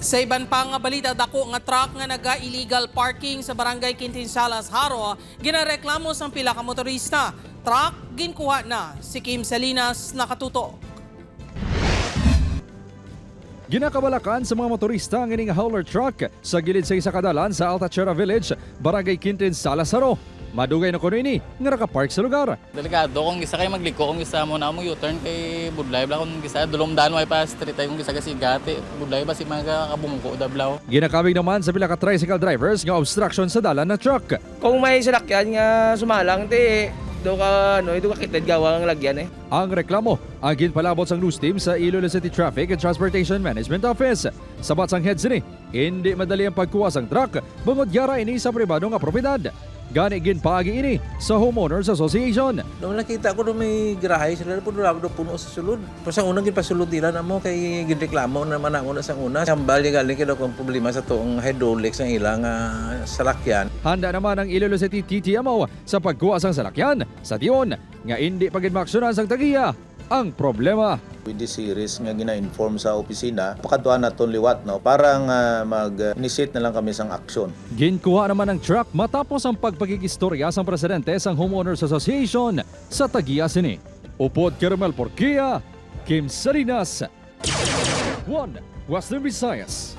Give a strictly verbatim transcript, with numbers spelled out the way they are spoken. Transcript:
Sa iban pa nga balita, dako nga truck nga naga-illegal parking sa Barangay Quintin Salas, Jaro, ginareklamo sang pila ka motorista. Truck, ginkuha na. Si Kim Salinas nakatutok. Ginakabalakan sa mga motorista ang ining hauler truck sa gilid sa isa ka dalan sa Alta Tierra Village, Barangay Quintin Salas, Jaro. Madugay na kuno ini nga nakapark sa lugar. Delikado kung isa kay magliko, kung isa mo na mo U-turn kay budlay bala, kung isa dulom dan way pa straight ay, kung isa gasigati budlay ba si mga kabungko dablaw. Ginakabig naman sa pila ka tricycle drivers nga obstruction sa dalan na truck. Kung may salakyan nga sumalang, ti do ka, ano, do ka kited gawa ang lagyan eh. Ang reklamo ang ginpalabot sang news team sa Iloilo City Traffic and Transportation Management Office. Sabat sang head sini, hindi madali ang pagkuha sang truck bangod yara ini sa pribado nga propiedad. Gani ginpaagi ini sa Homeowners Association. Nung nakita ko, nung may garahe sila, puno lang daw puno sa sulod. Pero sa unang ginpasulod nila na mo, kay ginreklamo naman ako na sa una. Hambal niya galing kay daw kung problema sa tuong hydraulics ang ilang ah, salakyan. Handa naman ang Iloilo City T T M O sa pagkuha sang salakyan sa tion nga indi pa gid maaksyonan sang tagiya ang problema. With this series nga gina-inform sa opisina, pakadtuan naton liwat, no, para nga mag-initiate na lang kami sang aksyon. Ginkuha naman ang truck matapos ang pagpakigistorya sang presidente sang Homeowners Association sa tagiya sini. Upod kay Romel Porquia, Kim Salinas, One Western Visayas.